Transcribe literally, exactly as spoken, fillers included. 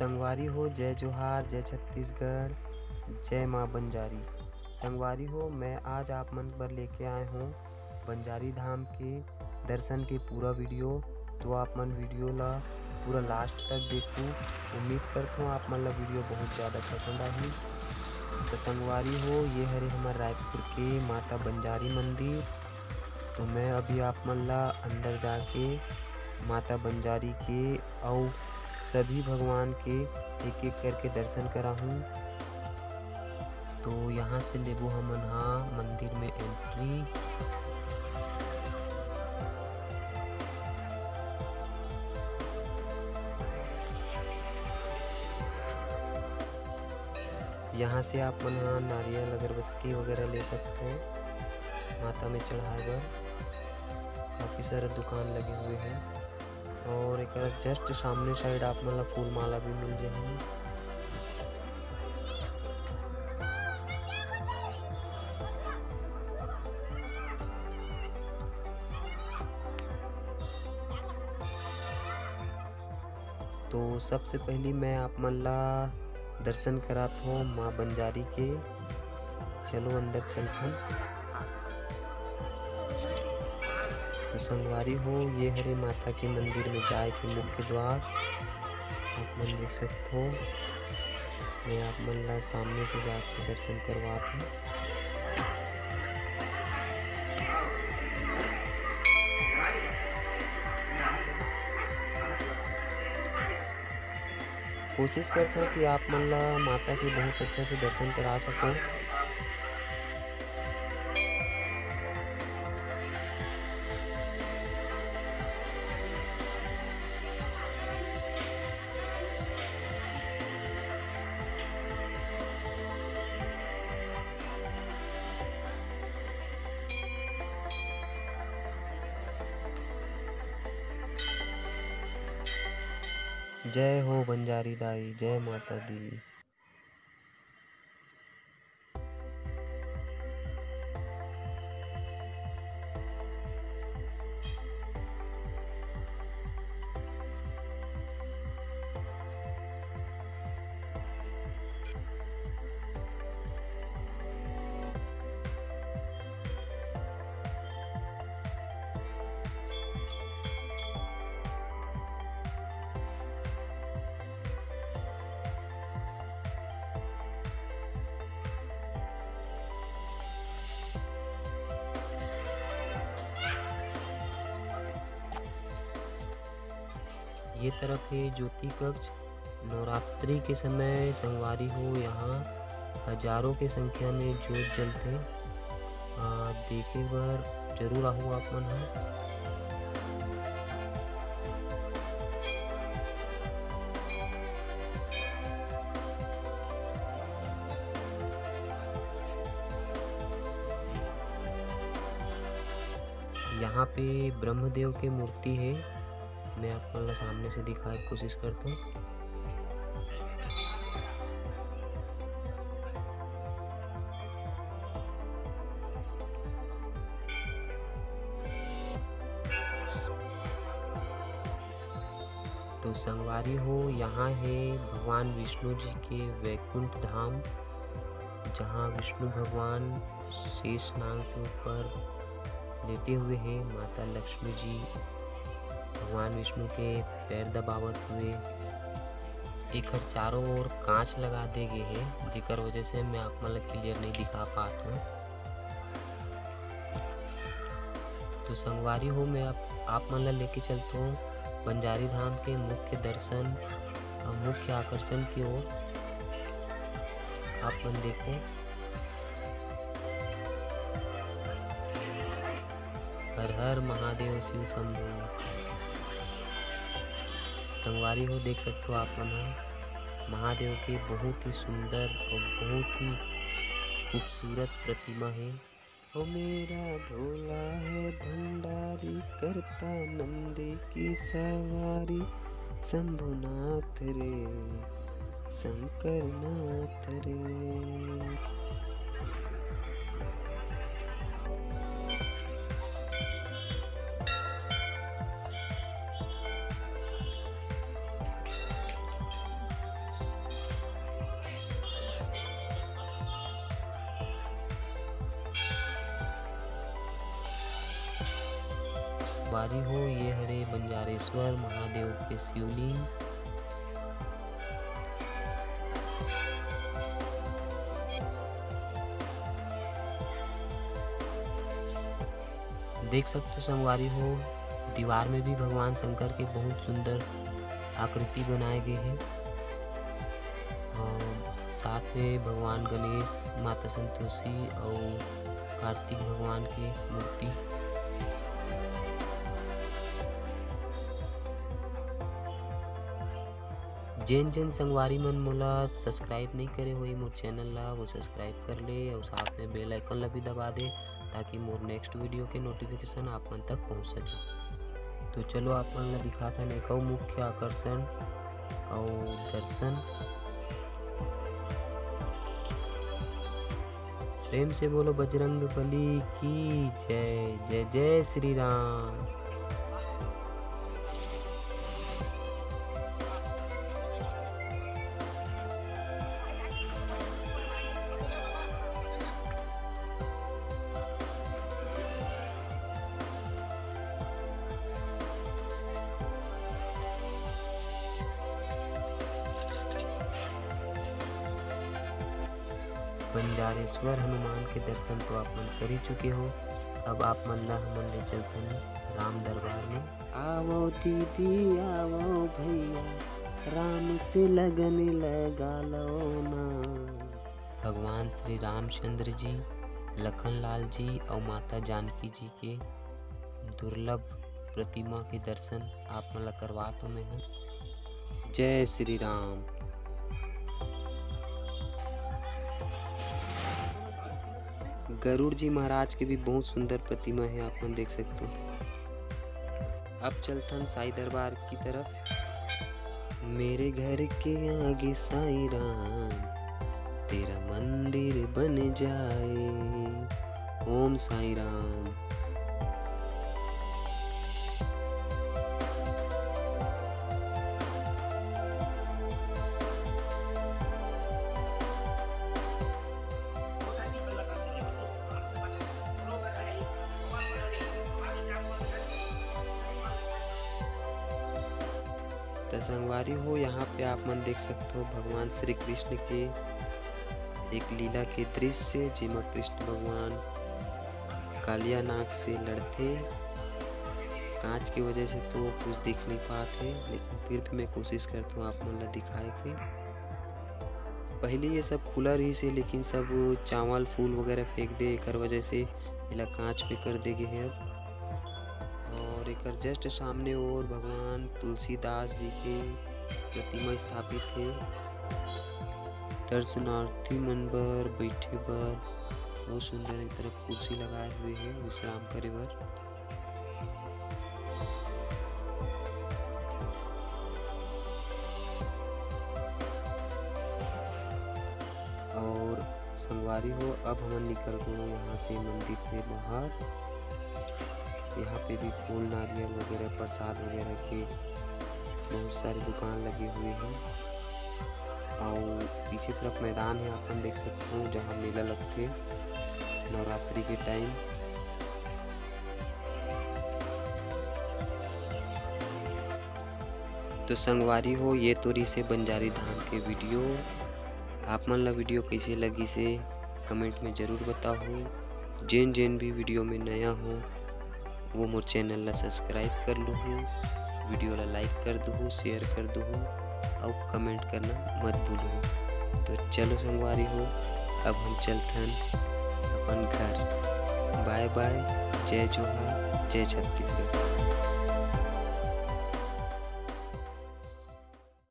संगवारी हो, जय जोहार, जय छत्तीसगढ़, जय माँ बंजारी। संगवारी हो, मैं आज आप मन बर लेके आए हूँ बंजारी धाम के दर्शन के पूरा वीडियो। तो आप मन वीडियो ला पूरा लास्ट तक देखू। उम्मीद करथों आप मन ला वीडियो बहुत ज़्यादा पसंद आही। तो संगवारी हो, ये हरे हमर रायपुर के माता बंजारी मंदिर। तो मैं अभी आप मन ला अंदर जाके माता बंजारी के अउ सभी भगवान के एक-एक करके दर्शन कराहूँ। तो यहाँ से लेबो हमन हा मंदिर में एंट्री। यहाँ से आप मन हा नारियल अगरबत्ती वगैरह ले सकते हो माता में चढ़ाए बर। काफ़ी सारे दुकान लगे हुए हैं और एक जस्ट सामने साइड आप मन ला फूल माला भी मिल जाही। तो सबसे पहली मैं आप मन ला दर्शन करात हों माँ बंजारी के। चलो अंदर चलथन। तो संगवारी हो, ये हरे माता के मंदिर में जाए के मुख्य द्वार, आप मन देख सकत हो। मैं आप मन ला सामने से जाके दर्शन करवात हूँ। कोशिश करता हूँ कि आप मन ला माता के बहुत अच्छा से दर्शन करा सकूँ। जय हो बंजारी दाई, जय माता दी। ये तरफ है ज्योति कक्ष। नवरात्रि के समय संगवारी हो, यहाँ हजारों के संख्या में जोत जलथे। आ, देखे बर जरूर आहू आप मन ह। यहाँ पे ब्रह्मदेव के मूर्ति है, मैं आप मन ला सामने से दिखाए के कोशिश करता हूँ। तो संगवारी हो, यहाँ है भगवान विष्णु जी के वैकुंठ धाम, जहाँ विष्णु भगवान शेष नाग के ऊपर लेटे हुए हैं। माता लक्ष्मी जी भगवान विष्णु के पैर दबावत हुए। एकर चारों ओर कांच लगा दे गे हे, जेकर वजह से मैं आप मन ला clear नहीं दिखा पात हूँ। तो संगवारी हो, मैं आप, आप मन ला लेके चलता हूँ बंजारी धाम के मुख्य दर्शन और मुख्य आकर्षण की ओर। आप मन देखो, हर हर महादेव शिव शंभू। संगवारी हो, देख सकते हो आप मन ह महादेव के बहुत ही सुंदर और बहुत ही खूबसूरत प्रतिमा है। ओ मेरा भोला है भंडारी, करता नंदी की सवारी, शंभुनाथ रे, शंकरनाथ रे। संगवारी हो, ये हरे बंजारेश्वर महादेव के शिवलिंग। देख सकथो संगवारी हो, दीवार में भी भगवान शंकर के बहुत सुंदर आकृति बनाए गे हे। अउ साथ में भगवान गणेश, माता संतोषी अउ कार्तिक भगवान के मूर्ति। जेन जेन संगवारी मन मोला subscribe नइ करे होही मोर channel ला, वो subscribe कर ले अउ साथ में bell icon ला भी दबा दे, ताकि मोर next video के notification आप मन तक पहुंच सके। तो चलो, आप मन ला दिखाथन एक अउ मुख्य आकर्षण अउ दर्शन। प्रेम से बोलो बजरंग बली की जय, जय जय श्री राम। बंजारेश्वर हनुमान के दर्शन तो आप मन कर ही चुके हो। अब आप मन ला हमन ले चलथन राम दरबार में। आवो दीदी, आवो भैया, राम से लगन लगा लो ना। भगवान श्री रामचंद्र जी, लखन लाल जी अउ माता जानकी जी के दुर्लभ प्रतिमा के दर्शन आप मन ला करवात हों मैं ह। जय श्री राम। गरुड़ जी महाराज के भी बहुत सुंदर प्रतिमा हे, आप मन देख सकते हो। अब चलथन साईं दरबार की तरफ। मेरे घर के आगे साईं राम, तेरा मंदिर बन जाए। ओम साईं राम। त संगवारी हो, यहाँ पे आप मन देख सकते हो भगवान श्री कृष्ण के एक लीला के दृश्य, जेमा कृष्ण भगवान कालिया नाग से लड़थे। कांच की वजह से तो कुछ दिख नहीं पात हे, लेकिन फिर भी मैं कोशिश करता हूँ आप मन ला दिखाए के। पहले ये सब खुला रहिस हे, लेकिन सब चावल फूल वगैरह फेंक दे, एकर वजह से एला कांच पे कर दे गे हे अब। और एकर just सामने और भगवान तुलसीदास जी के प्रतिमा स्थापित हे। दर्शनार्थी मन बर बैठे बर बहुत सुंदर एक तरफ कुर्सी लगाए हुए हे विश्राम करे बर। और संगवारी हो, अब हमन निकल गए यहाँ से मंदिर से बाहर। यहाँ पे भी फूल, नारियल वगैरह, प्रसाद वगैरह के बहुत सारे दुकान लगे हुए हैं। और पीछे तरफ मैदान है, आप मन देख सकते हो, जहाँ मेला लगथे नवरात्रि के time। तो संगवारी हो, ये तो रहिस हे बंजारी धाम के video। आप मन ला video कइसे लगिस हे, comment में जरूर बताहू। जेन जेन भी video में नया हो, वो मोर channel ला subscribe कर लूहू, video ला like कर दूहू, share कर दूहू, अउ comment करना मत भूलहू। तो चलो संगवारी हो, अब हम चलथन अपन घर। Bye bye, जय जोहार, जय छत्तीसगढ़।